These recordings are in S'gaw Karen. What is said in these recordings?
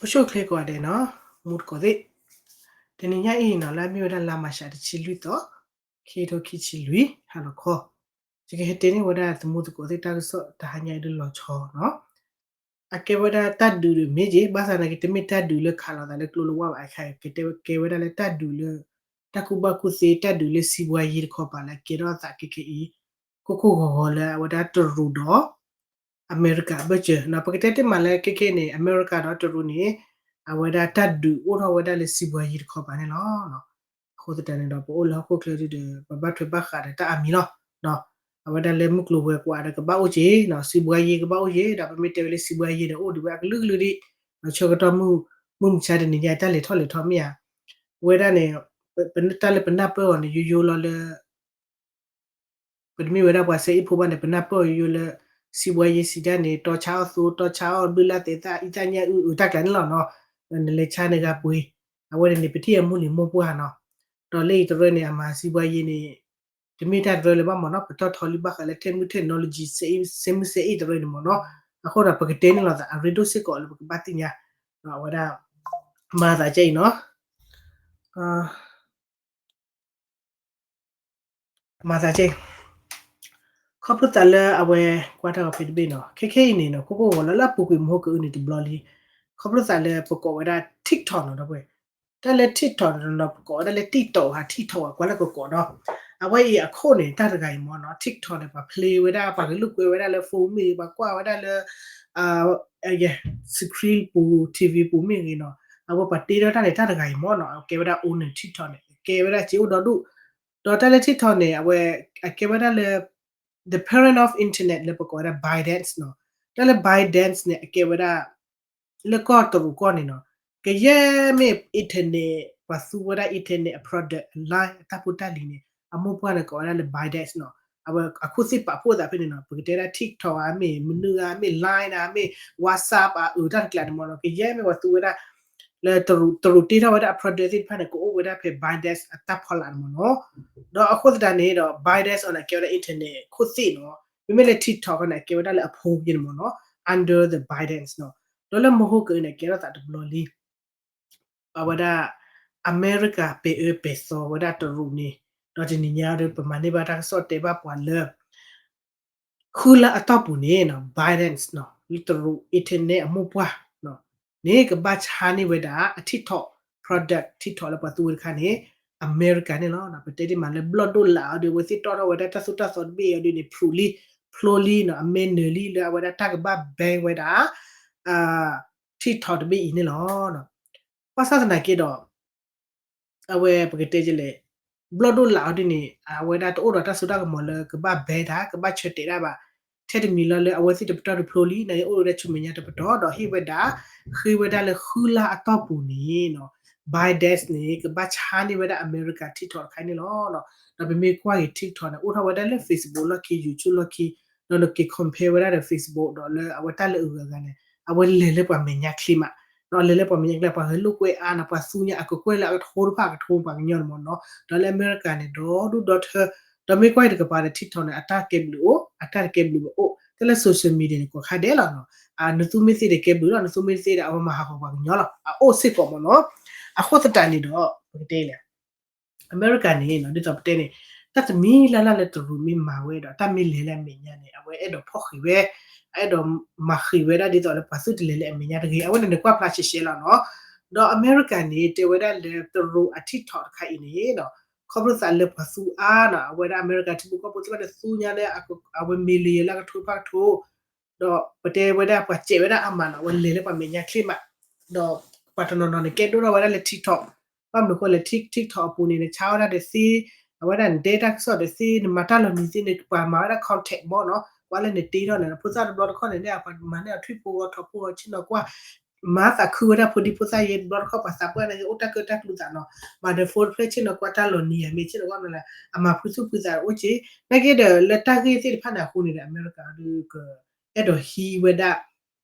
အိၣ်ဆူၣ်အိၣ်ချ့ကိးဂၤဒဲးနီၤ, မူသကိးသ့ၣ်, တနံၤညါအံၤနီၤ လၢအမ့ၢ်ဝဲဒၣ်လါမၢ်ၡးတဆံလွံၢ်သီ, ခံကထိခံဆံလွံၢ် ဟါလီၤခီ, ယကဟဲတဲန့ၢ်ဝဲဒၣ်သမူသကိးသ့ၣ်တၢ်ကစီၣ်တဟါညါအံၤဒ်လီၤဆီနီၤ, အကဲဝဲဒၣ်တၢ်ဒုးဒီးမ့ၢ်က့ၤ ဘၣ်ဆၣ်သနာ်က့ တမ့ၢ်တၢ်ဒုးလၢခးလိာ်သးလၢကျိလၢဝါဘၣ်အခါ ကဲဝဲဒၣ်လၢတၢ်ဒုးလၢ တၢ်ကူၣ်ဘၣ်ကူၣ်သ့ တၢ်ဒုးလၢစံးဘှါယ့တခီပၤလၢအကဲထီၣ်အသးခဲခဲအံၤ ခိၣ်ခိၣ်ဂီၤဂီၤလၢအဝဲဒၣ်တရူးဒီး အမဲရကၤအဘၢၣ်စၢၤနီၤ, ပကတဲတ့ၢ်မးလၢခဲခဲအံၤန့ၣ် အမဲရကၤဒီးတရူးန့ၣ် အဝဲဒၣ်တၢ်ဒုးအိၣ်ထီၣ်ဝဲဒၣ်လၢစံးဘှါယ့တခီပၤန့ၣ်လီၤ. အဃိသတးန့ၣ်ဒီး ပအိၣ်လၢဟီၣ်ခိၣ်ချၢဒုဒီး ပဘၣ်ထွဲဘၣ်ဃးဒီးတၢ်အါမံၤလီၤ. အဝဲဒၣ်လၢမုၢ်ကျိၤဝဲၤကွာ်ဒီးကဘၣ်အိၣ်က့ၤနီၤ, စံးဘှါယ့ကဘၣ်အိၣ်က့ၤ ဒီးပမ့ၢ်တဲဝဲလၢစံးဘှါယ့ဒီးအိၣ်ဒံးဝဲအကလုာ်ကလုာ်ဒံး, ဒီးဆၢကတီၢ်မုၢ်မုၢ်မဆါတနံၤညါတၢ်လဲၤထီၣ်လဲၤထီမ့ၢ်ဧါ, ဝဲဒၣ်န့ၣ် ပတၢ်လၢပနၢ်ပၢၢ်အီၤန့ၣ် ယိယိလီၤလၢ ပတမ့ၢ်ဝဲဒၣ်ပှၤစဲအ့ၣ်ဖိဘၣ်န့ၣ် ပနၢ်ပၢၢ်အီၤယိယိလၢ စံးဘှါယ့စံးဒၣ်န့ၣ် တီဆါအီၣ်သိ တီဆါအီၣ်ဘုလၢ်သဲးသၣ် အံသၣ်ညၣ်အုၣ်အုၣ် တၢ်ကျါန့ၣ်လီၤနီၤ, နလဲၤဆါန့ၣ်ဂၤပှ့ၤ, အဝဲန့ၣ်န့ၣ် ပထံၣ်အမုၢ်နံၤမိၢ်ပှၢ်နီၤ, ဒီးလၢအံၤတရၢန့ၣ် အမၤစံးဘှါယ့န့ၣ် တမ့ၢ်တၢ်တရၢလၢၤဘၣ်မ့ၢ်နီၤ, ပတီၢ်ထီလံဘၣ်ဃးလၢ technology technology စဲမုၢ်စဲအ့ၣ်တရၢန့ၣ်မ့ၢ်နီၤ, အဃိဒီးပကတဲန့ၢ်လိာ်သးအရ့ဒိၣ်စ့ၢ်ကီးလၢပကဘၣ်သ့ၣ်ညါ, အဝဲဒၣ် မၤသးကဲအံၤနီၤ မၤသးကဲ, ခီဖျိသးလၢအဝဲကွၢ်တၢ်ဂီၤဖဲတဘ့ၣ်နီၤ, ခဲခဲအံၤန့ၣ်နီၤ ခိၣ်ခိၣ်ဂီၤလၢလၢအပူၤကွံာ်မဟိကအုန့ၣ်တဘျီလံ, ခီဖျိသးလၢပကိးဝဲဒၣ် TikTok နီၤဒီပုၢ်ဝဲၢ်, တၢ်လၢ TikTok နီၤ ပကိးဝဲဒၣ်လၢ TikTok ဧါ TikTok ဧါ ကွၢ်လၢကကိးနီၤ, အဝဲအံၤအခိၣ်န့ၣ် တၢ်တဂၤအံၤမ့ၢ်နီၤ TikTok န့ၣ် ပှၤဖျ့ဝဲဒၣ် ပှၤကလုာ်ကွဲဝဲဒၣ်လၢ phone မ့ၢ်ဂ့ၤ ပှၤကွၢ်ဝဲဒၣ်လၢ screen ပူၤ TV ပူၤမ့ၢ်ဂ့ၤနီၤ, အဝဲပှၤတ့ထီၣ်တၢ်န့ၣ် တၢ်တဂၤအံၤမ့ၢ်နီၤ အကဲဝဲဒၣ် owner TikTok န့ၣ် ကဲဝဲဒၣ်စ့အိၣ်ဒီဒူၣ်, ဒီးတၢ်လၢ TikTok န့ၣ် အဝဲ အကဲဝဲဒၣ်လၢ the parent of internet လၢပကိးဝဲဒၣ် ByteDance နီၤ, တၢ်လၢ ByteDance န့ၣ် အကဲဝဲဒၣ် လၢကီၢ်တရူးကီၢ်န့ၣ်နီၤ, ကယဲၢ်မ့ၢ် internet ပှၤသူဝဲဒၣ် internet အ product အ line အတၢ်ဖိတၢ်လံၤန့ၣ် အမိၢ်ပှၢ်န့ၣ်ကိးဝဲဒၣ်လၢ ByteDance နီၤ, အဝဲအခိၣ်သ့ၣ်ပာ်ဖှိၣ်သးဖဲန့ၣ်နီၤ, ပကတဲဒၣ် TikTok ဧါ မ့ၢ်မနုၤဧါ မ့ၢ် Line ဧါ မ့ၢ် WhatsApp ဧါ အတၢ်တကျးန့ၣ်မ့ၢ်နီၤ, ကယဲၢ်မ့ၢ်ပှၤသူဝဲဒၣ် လၢတရူးတ့ထီၣ်ဝဲဒၣ်အ product သ့ၣ်တဖၣ်န့ၣ် ကအိၣ်ဝဲဒၣ်ဖဲ ByteDance အတၢ်ဖီလာ်န့ၣ်မ့ၢ်နီၤ, ဒီးအဃိသတးန့ၣ်ဒီး ByteDance အီၤန့ၣ် ကဲဝဲဒၣ် internet ခိၣ်သ့ၣ်နီၤ, မ့မ့ၢ်လၢ TikTok န့ၣ် ကဲဝဲဒၣ်လၢအဖိက့န့ၣ်မ့ၢ်နီၤ, under the ByteDance နီၤ, ဒီးလၢမဟိကအုန့ၣ် ကဲထီၣ်သးတဘျီလံ အဝဲဒၣ် အမဲရကၤပဲၤအၢပဲၤသီဝဲဒၣ်တရူးန့ၣ်, ဒီးတနံၤညါဒီး ပမၤန့ၢ်ဘၣ်တၢ်ကစီၣ်တဲဘၣ်ပှၤလၢ ဃုလါအတီၢ်ပူၤန့ၣ်နီၤ ByteDance နီၤ လၢတရူး internet အမိၢ်ပှၢ်န့ၣ် ကဘၣ်ဆါန့ၢ်ဝဲဒၣ်အ TikTok product TikTok လၢပှၤသူဝဲတခါန့ၣ် အမဲရကၤန့ၣ်လီၤ. ပတဲဒ်မးလၢဘျီၣ်ဒိၣ်လးအီၤဒီး အဝဲသ့ၣ်တီၣ်ထီၣ်ဝဲဒၣ်တၢ်သိၣ်တၢ်သီတဘ့ၣ်အီၤဒ်န့ၣ် ဖျိလံ ဖျိလံနီၤ အမဲနၢၤလံလၢအဝဲဒၣ်တၢ်ကဘၣ် ban ဝဲဒၣ် TikTok တဘ့ၣ်အံၤန့ၣ်လီၤ. ဘၣ်ဆၣ်သနာ်က့ဒီး အဝဲပကတဲဒ်လဲၣ်, ဘျီၣ်ဒိၣ်လးအီၤဒ်န့ၣ် အဝဲဒၣ်တအိၣ်ဒီးတၢ်စိတၢ်ကမီၤလၢကဘၣ် ban တၢ် ကဘၣ်ဆၢတဲာ်တၢ်ဘၣ်. ထဲတမံၤလီၤလၢအဝဲသ့ၣ်တပတီၢ်တဖျိလံ န့ၣ်အိၣ်ဝဲဒၣ်ဆူမဲာ်ညါတပတီၢ် ဒီးဟ့ၣ်ဝဲဒၣ် ဃ့ဝဲဒၣ်လၢဃုလါအတီၢ်ပူၤန့ၣ်နီၤ ByteDance န့ၣ် ကဘၣ်ဆါန့ၢ်ဝဲဒၣ်အမဲရကၤ TikTok တခါန့ၣ်လီၤ. ဒီးပမ့ၢ်ကွၢ်က့ၤ TikTok န့ၣ် အိၣ်ထီၣ်ဝဲဒၣ်လၢ Facebook လီၢ်ခံ YouTube လီၢ်ခံ ဒီးနက့ၤ compare ဝဲဒၣ်ဒီး Facebook ဒီးလၢအဝဲတၢ်လၢအဂၤဂၤန့ၣ် အဝဲလဲၤလၢပှၤမဲာ်ညါချ့မး ဒီးလဲၤလၢပှၤမဲာ်ညါချ့ ပှၤဂဲၤလိာ်ကွဲအါနီၤ ပှၤသူညါအကကွဲၢ်လၢအကထိတဖၣ်အကထိပှၤကညီန့ၣ်မ့ၢ်နီၤ ဒီးလၢအမဲရကၤန့ၣ် ဒီဒူၣ်ဒီထၢ ဒီးမ့ၢ်ကွၢ်တကပၤဒီး TikTok န့ၣ် အတၢ်ကဲဘျုးအိၣ် အတၢ်တကဲဘျုးဘၣ်အိၣ် တၢ်လၢ social media န့ၣ် ကိးခါဒဲးလီၤနီၤ နသူမ့ၢ်သ့ဒီးကဲဘျုးလီၤ နသူမ့ၢ်သ့ဒီး အဝဲမၤဟးဂီၤပှၤကညီလီၤ အအိၣ်စ့ၢ်ကီးမ့ၢ်နီၤ အဃိသတးန့ၣ်ဒီး ပကတဲလဲၣ် အမဲရကၤန့ၣ်နီၤ ဒ်သိးပတဲန့ၣ် တၢ်တမံၤလၢ်လၢ်လၢတရူးမ့ၢ်မၤဝဲဒီး တၢ်မ့ၢ်လဲၤလၢအမဲာ်ညါန့ၣ် အဝဲအဲၣ်ဒိးဖီၣ်ဃံးဝဲ အအဲၣ်ဒိးမၤဃံးဝဲဒၣ်ဒ်သိးလၢပှၤသူၣ်တလဲၤလၢအမဲာ်ညါတဂ့ၤ အဝဲန့ၣ်န့ၣ်ကွၢ်ဖျါရှဲရှဲလီၤနီၤ ဒီးအမဲရကၤန့ၣ် တဲဝဲဒၣ်လၢတရူးအ TikTok တခါအံၤန့ၣ်နီၤ ခီဖျိသးလၢပှၤသူအါနီၤ အဝဲဒၣ်အမဲရကၤထံဖိကီၢ်ဖိသ့ၣ်တဖၣ်န့ၣ် သူညါလၢ အဝဲ million လၢအကထိတဖၣ်ကထိ ဒီးပတဲဝဲဒၣ်ပှၤစဲးဝဲဒၣ်အါမးနီၤ အဝဲလဲၤလၢပှၤမဲာ်ညါချ့မး ဒီးပှၤတနီၤနီၤန့ၣ် ကဲဒိၣ်ထီၣ်ဝဲဒၣ်လၢ TikTok ဘၣ်မနုၤဃိလဲၣ် Tik- TikTok အပူၤန့ၣ် နဆါဝဲဒၣ်ဒီးသ့ အဝဲဒၣ်နတဲတၢ်ကစီၣ်ဒီးသ့ နမၤတၢ်လီၤနံၤသ့န့ၣ် ပှၤမၤဝဲဒၣ် content မ့ၢ်နီၤ ကွၢ်လၢနတ့ထီၣ်န့ၣ် ဖိသၣ်တဘျီတခီၣ်န့ၣ် မၤန့ၢ်အထွံၣ်ဖိဂီၤထီၣ်ဖိဂီၤဆ့ၣ်နီၤကွၢ် မၤသးခုဝဲဒၣ်ဖိဒံဖိသၣ်ယဲတဘျီတခီၣ် ပှၤသးပှၢ်န့ၣ် အိၣ်တၢ်ကၢတၢ်ကျူသးနီၤ မၤဒီး phone တဖျၢၣ်ဆ့ၣ်နီၤကွၢ်တၢ်လီၤနံၤယၤမ့ၢ်ဆ့ၣ်နီၤကွၢ်မနုၤလဲၣ် အမၤဖုသူၣ်ဖုသးအိၣ်က့ နာ်က့ဒီးလၢတၢ်ဂ့ၢ်သ့ၣ်တဖၣ်န့ၣ် အဃိန့ၣ်ဒီး အမဲရကၤဒီးက အဲၣ်ဒိးဟံးဝဲဒၣ်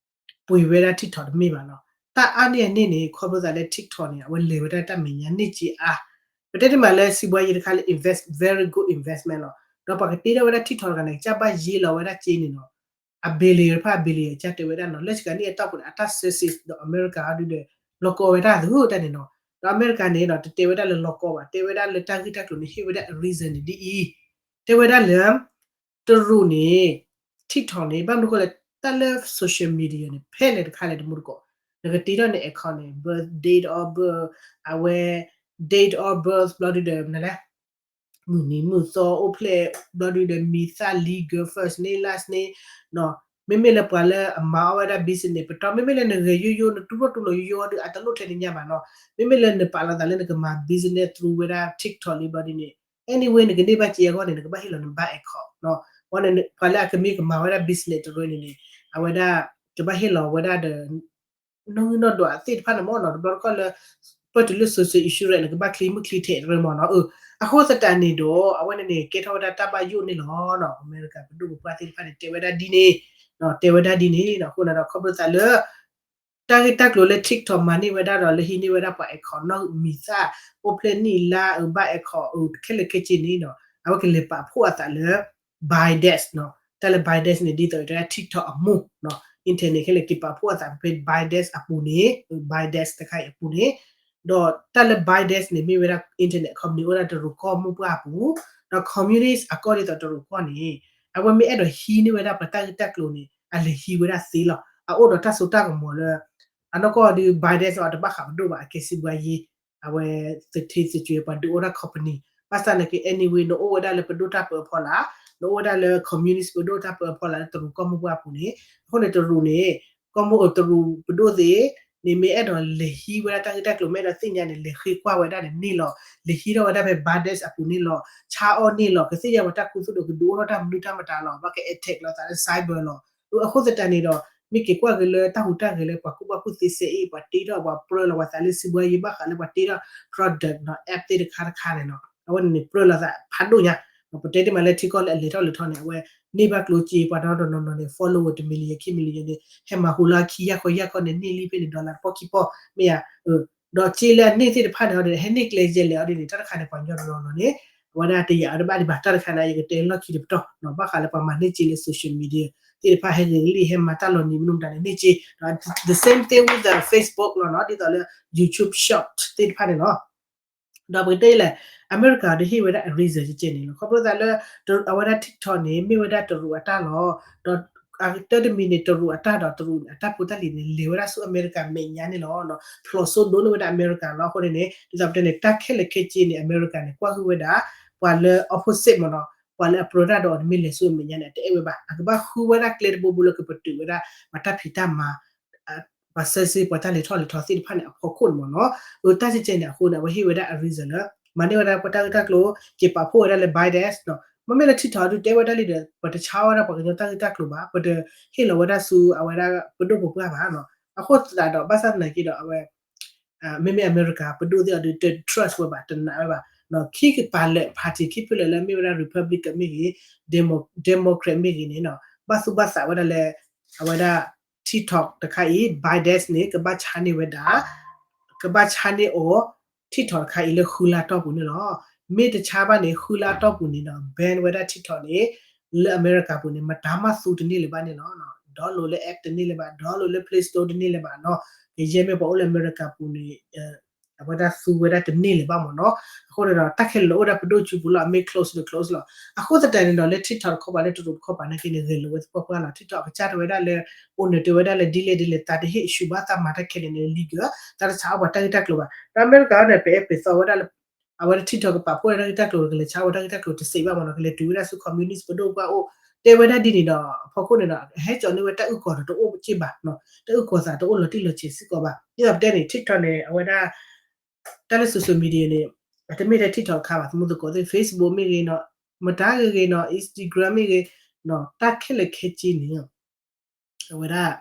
ပှ့ၤဝဲဒၣ် TikTok တမ့ၢ်ဘၣ်နီၤ တၢ်အါန့ၢ်အန့ၣ်န့ၣ် ခီဖျိသးလၢ TikTok န့ၣ် အဝဲလဲၤဝဲဒၣ်တၢ်မဲာ်ညါန့ၢ်က့အါ ပတဲတ့ၢ်မးလၢစံးဘှါယ့တခါလၢ invest very good investment လီၤ ဒီးပှၤကတ့ထီၣ်ဝဲဒၣ် TikTok တဂၤန့ၣ် ကစၢ်ဘၣ်ယ့လီၤဝဲဒၣ်က့န့ၣ်နီၤ အ billion တဖၣ် billion ကတဲဝဲဒၣ်နီၤ လၢစကၤန့ၣ်အတီၢ်ပူၤန့ၣ် အတၢ် services ဒီးအမဲရကၤအီၤဒုဒီး လီၤကီဝဲဒၣ်သ့ၣ်တၢ်န့ၣ်နီၤ ဒီးအမဲရကၤန့ၣ်ဒီး တတဲဝဲဒၣ်လၢလီၤကီဘၣ် တဲဝဲဒၣ်လၢတၢ်ဂ့ၢ်တၢ်ကျိၤန့ၣ် ဟ့ၣ်ဝဲဒၣ်အ reason န့ၣ်ဒ်အံၤ တဲဝဲဒၣ်လၢ တရူးန့ၣ် TikTok န့ၣ် ဘၣ်မနုၤဃိလဲၣ် တၢ်လၢ social media န့ၣ် ဖဲလဲၣ်တခါလဲၣ်တမူတကိး နကတ့ထီၣ်န account န့ၣ် birth date of birth အဝဲ date of birth ဘျီဒုဒီး နလဲၣ် မုၢ်နံၤမုၢ်သီအိၣ်ဖျဲၣ် ဘျီဒုဒီး မံၤသၣ်လံ girl first name last name နီၤ မ့မ့ၢ်လၢပှၤလၢအမၤအီၣ်ဝဲဒၣ် business ပတီၢ် မ့မ့ၢ်လၢနဂဲၤယိယိ နတူၢ်လိာ်တူၢ်လိာ်ယိယိအီၤဒီး အတလိၣ်ထဲန့ၣ်ညါဘၣ်နီၤ မ့မ့ၢ်လၢနပာ်လီၤသးလၢနကမၤ business through ဝဲဒၣ် TikTok လံဘျီဒ်န့ၣ် anyway နကန့ၢ်ဘၣ်စ့အဂီၢ်န့ၣ် နကဘၣ်ဟ့ၣ်လီၤန bank account နီၤ ဝဲန့ၣ် ပှၤလၢအကမ့ၢ်ကမၤဝဲဒၣ် business တရူးန့ၣ်န့ၣ် အဝဲဒၣ် ကဘၣ်ဟ့ၣ်လီၤဝဲဒၣ်ဒီး နီၣ်ဂံၢ်နီၣ်ဒွးသ့ၣ်တဖၣ်န့ၣ်မ့ၢ်နီၤ တဘျီတခီၣ်လၢ ပၢၢ်တုၤလၢ social insurance နကဘၣ်ချ့မုၢ်ချ့ထဲးတရၢမ့ၢ်နီၤ အဃိသတးန့ၣ်ဒီး အဝဲန့ၣ်န့ၣ် ကဲထီၣ်ဝဲဒၣ်တၢ်ဘၣ်ယိၣ်န့ၣ်လီၤနီၤ အမဲရကၤပဒိၣ်ပပှၢ်သ့ၣ်တဖၣ်န့ၣ် တဲဝဲဒၣ်ဒ်န့ၣ် တဲဝဲဒၣ်ဒ်န့ၣ်နီၤ အဃိန့ၣ်ဒီး ခီဖျိသးလၢ တၢ်ဂ့ၢ်တၢ်ကျိၤလၢ TikTok မၤန့ၢ်ဝဲဒၣ်ဒီး လၢဟံးန့ၢ်ဝဲဒၣ်ပှၤ account နီၣ်မံၤသၣ် အိၣ်ဖျဲၣ်နံၣ်လါ အဘၣ် account ခဲလၢာ်ခဲဆ့န့ၣ်နီၤ အဝဲကလဲၤပာ်ဖှိၣ်အသးလၢ ByteDance နီၤ တၢ်လၢ ByteDance န့ၣ် ဒ်သိးတၢ် TikTok အမိၢ်နီၤ internet ခဲလၢာ်က့ၤပာ်ဖှိၣ်အသးဖဲ ByteDance အပူၤန့ၣ် ByteDance တခါအံၤအပူၤန့ၣ် ဒီးတၢ်လၢ ByteDance န့ၣ် မ့ၢ်ဝဲဒၣ် internet company အိၣ်ဒၣ်တရူးကီၢ်မိၢ်ပှၢ်အပူၤ ဒီး communist အကီၢ်ဒ်သိးတရူးကီၢ်န့ၣ် အဝဲမ့ၢ်အဲၣ်ဒိးဟံးန့ၢ်ဝဲဒၣ်ပှၤတၢ်ဂ့ၢ်တၢ်ကျိၤန့ၣ် အလဲၤဟံးဝဲဒၣ်သ့လီၤ အအိၣ်ဒီးတၢ်စိတၢ်ကမီၤလၢ အနီၢ်ကီၢ်ဒုး ByteDance အတဘၣ်ဃးပဒိၣ်ဘၣ် အကဲစံးဘှါယ့ အဝဲသထ့သကွံာ်ပှၤဒုးအိၣ်ဒၣ် company ဘၣ်ဆၣ်နာ်က့ anyway နအိၣ်ဝဲဒၣ်လၢပဒိၣ်တၢ်ပၢအဖီလာ် နအိၣ်ဝဲဒၣ်လၢ communist ပဒိၣ်တၢ်ပၢအဖီလာ်လၢတရူးကီၢ်မိၢ်ပှၢ်အပူၤန့ၣ် အဃိန့ၣ်တရူးန့ၣ် ကီၢ်မိၢ်တရူးပဒိၣ်သ့ၣ် န့ၣ်မ့ၢ်အဲၣ်ဒိးလဲၤဟံးဝဲဒၣ်တၢ်ဂ့ၢ်တၢ်ကျိၤ မ့ၢ်အဲၣ်ဒိးသ့ၣ်ညါန့ၣ် လဲၤဃ့ကွၢ်ဝဲဒၣ်န့ၣ်န့ၢ်လီၤ လဲၤဟံးထီၣ်ဝဲဒၣ်ဖဲ ByteDance အပူၤန့ၢ်လီၤ ဆါအီၣ်န့ၢ်လီၤ ကသ့ၣ်ညါပှၤတၢ်ခူသူၣ်ဒီးကဒုးအိၣ်ထီၣ်တၢ်မနုၤတၢ်မတၤလီၤ ဘၣ်က attack လီၤသးလၢ cyber လီၤ အဃိသတးန့ၣ်ဒီး မ့ၢ်က့ၤကွၢ်က့ၤလၢတၢ်ဟူးတၢ်ဂဲၤလၢပှၤကူၣ်ဘၣ်ကူၣ်သ့စဲအ့ၣ် ပှၤတ့ထီၣ်ပှၤပြၢလီၤပှၤသးလၢစံးဘှါယ့ ဘၣ်ဃးလၢပှၤတ့ထီၣ် product နီၤ app သ့ၣ်တခါတခါန့ၣ်နီၤ အဝဲန့ၣ်န့ၣ် ပြၢလီၤသးဖးဒိၣ်ညါ ပတဲတ့ၢ်မးလၢထံကီၢ်လၢအလဲၤထီၣ်လဲၤထီန့ၣ် အဝဲန့ၢ်ဘၣ်ကျိၤစ့ ပှၤတနီၤနီၤနီၤန့ၣ် follow ဝဲတ million ခံ million န့ၣ် ဟဲမၤဟူလၢခံယၢ်ခီယၢ်ခီန့ၣ် န့ၢ်လံဖဲန့ၣ် dollar တပီၢ်ခံပီၢ် မ့ၢ်ဧါ ဒီးစ့လၢအန့ၢ်သ့ၣ်တဖၣ်န့ၣ်အီၤဒ်န့ၣ် ဟဲန့ၢ်ကျဲယဲလဲၣ်အီၤဒ်န့ၣ် တၢ်တခါန့ၣ် ပှၤကညီတနီၤနီၤန့ၣ် အဝဲဒၣ်တယာ်အီၤတဘၣ်ဒံးဘၣ် တၢ်တခါန့ၣ် ယကတဲလီၢ်ခံတပတီၢ်နီၤ ဘၣ်ဃးလၢပှၤမၤန့ၢ်စ့လၢ social media သ့ၣ်တဖၣ်ဟဲဂ့ၤလံ ဟဲမၤတၢ်လီၤနံၤမနုၤမတၤန့ၣ် န့ၢ်စ့ ဒီး the same thing with the Facebook လီၤနီၤ ဒ်သိးလၢ YouTube Short သ့ၣ်တဖၣ်န့ၣ်လီၤ ဒီးပကတဲလဲၣ် အမဲရကၤဒီးဟ့ၣ်ဝဲဒၣ်အ reason ကဲန့ၣ်လီၤ ခီဖျိသးလၢ အဝဲဒၣ် TikTok န့ၣ် မ့ၢ်ဝဲဒၣ်တရူးအတၢ်လီၤ ဒီးတၢ်တမံၤန့ၣ် တရူးအတၢ်ဒီးတရူးန့ၣ် အတၢ်ဖိတၢ်လံၤန့ၣ် လဲၤဝဲဒၣ်ဆူအမဲရကၤမဲာ်ညါန့ၣ်လီၤ ဖျိးစိဒိၣ်န့ၢ်ဝဲဒၣ်အမဲရကၤလီၤ အဃိန့ၣ်န့ၣ် ဒ်သိးပတဲန့ၣ် တၢ်ခဲလၢာ်ခဲဆ့န့ၣ် အမဲရကၤန့ၣ် ကွၢ်ဟုၣ်ဝဲဒၣ် ပှၤလၢ opposite မ့ၢ်နီၤ ပှၤလၢအပြၢတၢ်ဒီးအီၤန့ၣ် မ့ၢ်လဲၤဆူအမဲာ်ညါန့ၣ် အတအဲၣ်ဝဲဘၣ် အကဘၣ်ဃုဝဲဒၣ်ကျဲတဘိဘိလၢကပတုာ်ဝဲဒၣ် ပှၤတၢ်ဖံးတၢ်မၤ ပှၤစဲစ့ပှၤတၢ်လဲၤထီၣ်လဲၤထီသ့ၣ်တဖၣ်န့ၣ် အဖီခိၣ်န့ၣ်မ့ၢ်နီၤ အတၢ်ကဲကဲန့ၣ်အဃိန့ၣ် အဝဲဟ့ၣ်ဝဲဒၣ်အ reason လၢ မၤန့ၢ်ဝဲဒၣ်ပှၤတၢ်ဂ့ၢ်တၢ်ကျိၤ က့ၤပာ်ဖှိၣ်ဝဲဒၣ်လၢ ByteDance နီၤ မ့မ့ၢ်လၢ TikTok ဒုးတဲဝဲဒၣ်လံဒီး ပတဆါဝဲဒၣ်ပှၤကညီတၢ်ဂ့ၢ်တၢ်ကျိၤဘၣ် ပတဟ့ၣ်လီၤဝဲဒၣ်ဆူအဝဲဒၣ်ပဒိၣ်ပပှၢ်ဘၣ်နီၤ အဃိသတးဒီး ဘၣ်ဆၣ်သနာ်က့ဒီး အဝဲ မ့မ့ၢ်အမဲရကၤပဒိၣ်သ့ၣ်အီၤဒုး တ trust ဝဲဘၣ် တနာ်ဝဲဘၣ် ခံကပၤလၢာ် party ခံဖုလၢာ်လၢမ့ၢ်ဝဲဒၣ် Republican မ့ၢ်ဂ့ၤ Democrat မ့ၢ်ဂ့ၤန့ၣ်နီၤ ဘၣ်သူၣ်ဘၣ်သးဝဲဒၣ်လၢ အဝဲဒၣ် TikTok တခါအံၤ ByteDance န့ၣ် ကဘၣ်ဆါန့ၢ်ဝဲဒၣ် ကဘၣ်ဆါန့ၢ်အီၤ TikTok တခါအံၤလၢဃုလါတီၢ်ပူၤန့ၣ်လီၤ. မ့ၢ်တဆါဘၣ်န့ၣ် ဃုလါတီၢ်ပူၤန့ၣ်ဒီး ban ဝဲဒၣ် TikTok န့ၣ် လၢအမဲရကၤပူၤန့ၣ် မတၤမးသူတန့ၢ်လၢၤဘၣ်န့ၣ်လီၤ. download လၢ app တန့ၢ်လၢၤဘၣ် download လၢ Play Store တန့ၢ်လၢၤဘၣ်နီၤ. ကယဲၢ်မ့ၢ်ပှၤအိၣ်လၢအမဲရကၤပူၤန့ၣ် အဝဲဒၣ်သူဝဲဒၣ်တန့ၢ်လၢၤဘၣ်မ့ၢ်နီၤ. အဃိန့ၣ်ဒီး တၢ်ခဲလၢာ်လၢအိၣ်ဒၣ်ပဒိၣ်စုပူၤလီၤ အမ့ၢ် close ဒီး close လီၤ. အဃိသတးန့ၣ်ဒီး လၢ TikTok တခီပၤလၢတရူးတခီပၤနာ်က့န့ၣ် ဂဲၤလိာ်ဝဲသပှၢ်ပှၢ်လီၤ. TikTok အကစၢ်တဲဝဲဒၣ်လၢ owner တဲဝဲဒၣ်လၢဒ်လဲၣ်ဒ်လဲၣ် သးတဟ့ၣ်ဆူၣ်ဘၣ် သးမၤတၢ်ခဲလၢာ်န့ၣ် legal သးတဆါအီၣ်ပှၤတၢ်ဂ့ၢ်တၢ်ကျိၤဘၣ်. ဒီးအမဲရကၤန့ၣ် ပအဲၣ်ပသီဝဲဒၣ်လၢ အဝဲဒၣ် TikTok ကပာ်ဖှိၣ်ဝဲဒၣ်တၢ်ဂ့ၢ်တၢ်ကျိၤ ကလဲၤဆါဝဲတၢ်ဂ့ၢ်တၢ်ကျိၤတစဲးဘၣ်မ့ၢ်နီၤ. ကလဲၤတုၤဝဲဒၣ်ဆူ communist ပဒိၣ်ပှၢ်အိၣ် တဲဝဲဒၣ်ဒ်န့ၣ်ဒီး အဖီခိၣ်န့ၣ်ဒီး ဟဲကၠီန့ၢ်ဝဲတၢ်အုၣ်ကီၤဒီးတအိၣ်စ့ၢ်ဘၣ်နီၤ. တၢ်အုၣ်ကီၤသးတအိၣ်လီၤတံၢ်လီၤဆဲးစ့ၢ်ကီးဘၣ်. ဒ်သိးပတဲန့ၣ် TikTok န့ၣ် အဝဲဒၣ် တၢ်လၢ social media န့ၣ် အတမ့ၢ်ထဲ TikTok တခါဘၣ် သမူသကိးသ့ၣ် Facebook မ့ၢ်ဂ့ၤနီၤ မတၤဂ့ၤဂ့ၤနီၤ Instagram မ့ၢ်ဂ့ၤနီၤ တၢ်ခဲလၢာ်ခဲဆ့န့ၣ် အဝဲဒၣ်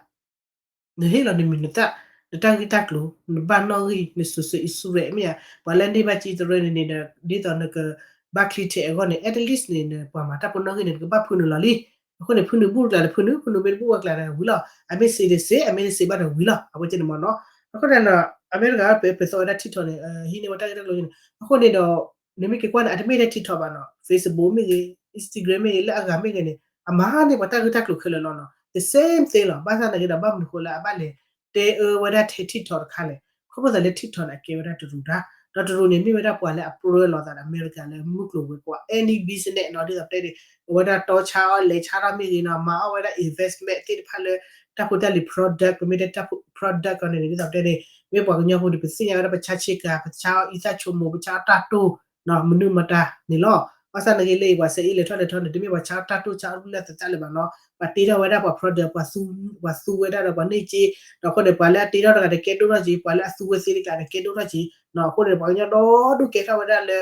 နဟ့ၣ်လီၤနမံၤနသၣ် နတၢ်ဂ့ၢ်တၢ်ကျိၤ နဘၣ်နီၣ်ဂံၢ် န social insurance မ့ၢ်ဧါ. ပှၤလၢန့ၢ်ဘၣ်စ့တရၢန့ၣ်န့ၣ်ဒီး ဒ်သိးနကဘၣ်ချံထဲးအဂီၢ်န့ၣ် at least န့ၣ် နပှၤမၤတၢ်ဖိနီၣ်ဂံၢ်န့ၣ် နကဘၣ်ဖုးနုာ်လီၤလံ. အဃိန့ၣ် ဖုးနုာ်ဘူၣ်တကျါဒီးဖုးနုာ် ဖုးနုာ်မ့ၢ်တဘူၣ်ဝဲကျါဒီးဝံၤလီၤ. အမ့ၢ်စ့ဒီးစ့ အမ့ၢ်တစ့ဘၣ်ဒီးဝံၤလီၤ. အဝဲကန့ၣ်မ့ၢ်နီၤ. အဃိန့ၣ်ဒီး အမဲရကၤပ ပသီဝဲဒၣ် TikTok န့ၣ် ဟံးန့ၢ်ဝဲတၢ်ဂ့ၢ်တၢ်ကျိၤန့ၣ် အဃိန့ၣ်ဒီး နမ့ၢ်က့ၤကွၢ်န့ၣ် အတမ့ၢ်ထဲ TikTok ဘၣ်နီၤ Facebook မ့ၢ်ဂ့ၤ Instagram မ့ၢ်ဂ့ၤ လၢအဂၤမ့ၢ်ဂ့ၤန့ၣ် အမၤန့ၢ်ပှၤတၢ်ဂ့ၢ်တၢ်ကျိၤခဲလၢာ်လီၤနီၤ. the same thing လီၤ. ဘၣ်ဆၣ်သနာ်က့ဒီး ဘၣ်မနုၤဃိလၢအဘၣ်လဲၤတဲအၢဝဲဒၣ်ထဲ TikTok တခါလဲၣ်. ခီဖျိသးလၢ TikTok န့ၣ် အကဲဝဲဒၣ်တရူးတၢ်, ဒီးတရူးန့ၣ် မ့ၢ်ဝဲဒၣ်ပှၤလၢအပြၢလိာ်သးဒီး America လၢမုၢ်ကျိၤဝဲၤကွာ် any business နီၤ, ဒ်သိးပတဲန့ၣ် အဝဲဒၣ်တီဆါအီၣ်လဲၤဆါထီၣ်မ့ၢ်ဂ့ၤနီၤ, မၤအီၣ်ဝဲဒၣ် investment သ့ၣ်တဖၣ်လၢ တၢ်ဖိတၢ်လံၤ product ပမ့ၢ်တဲတၢ် product ကီးန့ၣ်န့ၣ် ဒ်သိးပတဲန့ၣ် မ့ၢ်ပှၤကညီဖိန့ၣ် ပသ့ၣ်ညါဝဲဒၣ် ပဆါဆ့ကၤ, ပဆါအီၣ်အံသၣ်ဆိမိၣ်, ပဆါအီၣ်တၢ်တိၢ် မနုၤမတၤန့ၣ်လီၤ. ဘၣ်ဆၣ်သနာ်က့လၢအံၤ ပှၤဆဲအ့လဲၤထီၣ်လဲၤထီန့ၣ် တမ့ၢ်ပှၤဆါအီၣ်တၢ်တိၢ်ဆါအီၣ်လၢသးသၣ်လၢၤဘၣ်နီၤ, ပှၤတ့ထီၣ်ဝဲဒၣ်ပှၤ product ပှၤသူဝဲဒၣ်ဒီးပှၤန့ၢ်က့, ဒီးအဃိန့ၣ် ပှၤလၢအတ့ထီၣ်တဂၤန့ၣ်ကဲဒိၣ်ထီၣ်က့ၤ, ပှၤလၢအသူဝဲသ့တဂၤန့ၣ်ကဲဒိၣ်ထီၣ်က့ၤ, အဃိန့ၣ် ပှၤကညီဒီဒူၣ်ကဲထီၣ်ဝဲဒၣ်လၢ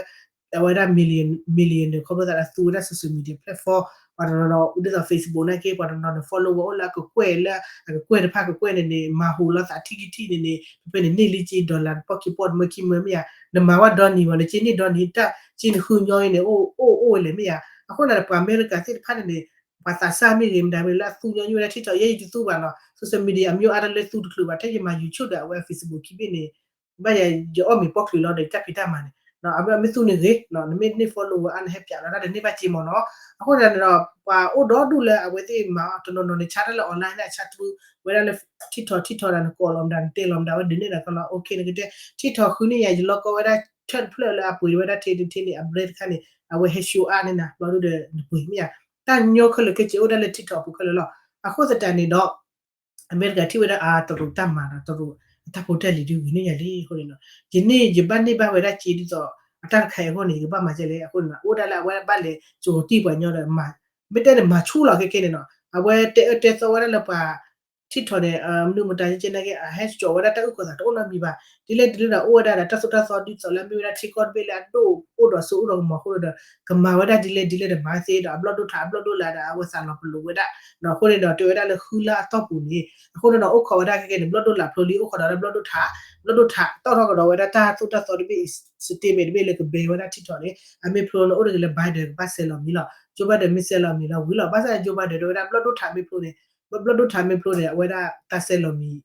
အဝဲဒၣ် million million န့ၣ် ခီဖျိသးလၢအသူဝဲဒၣ် social media platform, ပှၤတနီၤနီၤ ဒ်သိး Facebook နာ်က့ ပှၤတနီၤနီၤန့ၣ် follow ဝဲအိၣ်လၢအကကွဲၢ်လၢ အကကွဲၢ်တဖၣ်ကကွဲၢ်န့ၣ်န့ၣ် မၤဟူးလီၤသးထံၣ်ကထံၣ်န့ၣ်န့ၣ် ဖဲဖဲန့ၣ် န့ၢ်လံက့ dollar တပီၢ်ခံပီၢ်တမၢခံမၢမ့ၢ်ဧါ, နမၤဝဲဒီနံၤဘၣ် နက့န့ၢ်ဒီနံၤတၢ် က့နဃုညီအံၤန့ၣ် အိၣ်အိၣ်ဝဲလဲၣ်မ့ၢ်ဧါ. အဃိန့ၣ် ပှၤအမဲရကၤသ့ၣ်တဖၣ်န့ၣ်န့ၣ် ပှၤသးစၢ်မ့ၢ်ဂ့ၤ မတၤမ့ၢ်လၢအသူညီနုၢ်ဝဲဒၣ် TikTok ယဲယတသူဘၣ်နီၤ, social media အမျိုးအါတလၢသူတချုးဘၣ် ထဲယမၤ YouTube ဒီးအဝဲ Facebook ခံဘ့ၣ်န့ၣ် ဘၣ်ယၤ ယအီၣ်မ့ၤပီၣ်ချုးလီၤဒီး တၢ်ဖံးတၢ်မၤန့ၣ် အမ့ၢ်သူန့ၣ်ဂ့ၤ, နမ့ၢ်န့ၢ် follower အါ နဟဲပၠးလီၤတၢ်ဒီးန့ၢ်ဘၣ်စ့မ့ၢ်နီၤ. အဃိန့ၣ်ဒီး ပှၤအိၣ်ဒီဒူၣ်လၢအဝဲသ့ၣ်မၤတနီၤနီၤန့ၣ် ဆါတၢ်လၢ online န့ၣ် အဆါတရူးဝဲဒၣ်လၢ TikTok, TikTok ဒီးနကိးလီၤမတၤ နတဲလီၤမတၤ ဝဲဒုးနဲၣ်ဒီးကလီၤ okay နကတဲ TikTok ဃုန့ၢ်ယၤ ယလီၢ်ကီဝဲဒၣ် chart တဖျၢၣ်လၢအပှ့ၤဝဲဒၣ်ထဲန့ၣ်ထဲန့ၣ် အ brand တခါန့ၣ် အဝဲဟဲ show အါန့ၢ်နၤ ဘျီဒုဒီးနပှ့ၤမ့ၢ်ဧါ. တၢ်ညီခဲလၢာ်ခဲဆ့အိၣ်ဒၣ်လၢ TikTok အပူၤခဲလၢာ်လီၤ. အဃိသတးန့ၣ်ဒီး အမဲရကၤထံၣ်ဝဲဒၣ်အတရူးတၢ်မၤဒီး တရူးအတၢ်ဖိတၢ်လံၤဒုးဂ့ၤန့ၢ်ယၤလံအဃိန့ၣ်နီၤ, ယန့ၢ်ယဘၣ်န့ၢ်ဘၣ်ဝဲဒၣ်စ့ဒ်သိး အတၢ်တခါအံၤအဂီၢ်န့ၣ် ယကဘၣ်မၤဒ်လဲၣ်. အဃိန့ၣ် အိၣ်ဒၣ်လၢအဝဲဘၣ်လဲၤကီၤတံၢ်ပှၤကညီဒီး မ့ၢ်တဲန့ၣ် မၤဆူၣ်လီၤခဲကဲန့ၣ်နီၤ, အဝဲတဲအၢတဲသီဝဲဒၣ်လၢပှၤ TikTok န့ၣ် မနုၤမတၤကဲကဲနာ်က့ အဟဲကၠီၤဝဲဒၣ်တၢ်အုၣ်ကီၤသး တအိၣ်နီတမံၤဘၣ်. ဒ်လဲၣ်ဒ်လဲၣ်ဒီး အိၣ်ဝဲဒၣ်ဒီးတၢ်သိၣ်တၢ်သီဒ်သိးလၢမ့ၢ်ဝဲဒၣ်ထံကီၢ်တဘ့ၣ်လၢအဒိၣ်အိၣ်ဒီးစိအိၣ်ဒီးကမီၤအဃိဒီး ကမၤဝဲဒၣ်ဒ်လဲၣ်ဒ်လဲၣ်ဒီးမၤသ့ဒီး အဘျီၣ်ဒိၣ်ထး အဘျီၣ်ဒိၣ်လာ်ဒီး အဝဲသးလီၤပလိာ်ဝဲဒၣ်. အဃိန့ၣ်ဒီး တဲဝဲဒၣ်လၢဃုလါအတီၢ်ပူၤန့ၣ် အဃိန့ၣ်ဒီး အိၣ်ခိးဝဲဒၣ်ခဲကဲန့ၣ် ဘျီၣ်ဒိၣ်လာ်ဖျိလံ အိၣ်ခိးဒီးလၢဘျီၣ်ဒိၣ်ထး, ဘျီၣ်ဒိၣ်ထး တီၣ်ထီၣ်ကဒီးဝဲဒၣ်တၢ်သိၣ်တၢ်သီတဘ့ၣ်အံၤ statement တဘ့ၣ်လၢကဘဲဝဲဒၣ်ထံထီၣ်န့ၣ် အမ့ၢ်ဖျိန့ၣ် အိၣ်တဂ့ၤလၢ Biden ကဘၣ်စဲးလီၤမံၤလီၤ. Joe Biden မ့ၢ်စဲးလီၤမံၤလီၤဝံၤလီၤ. ဘၣ်ဆၣ် Joe Biden တဲဝဲဒၣ် ဘျီၣ်ဒိၣ်ထးမ့ၢ်ဖျိန့ၣ် ဘျီၣ်ဒိၣ်ထးမ့ၢ်ဖျိန့ၣ် အဝဲဒၣ်တၢ်စဲးလီၤမံၤ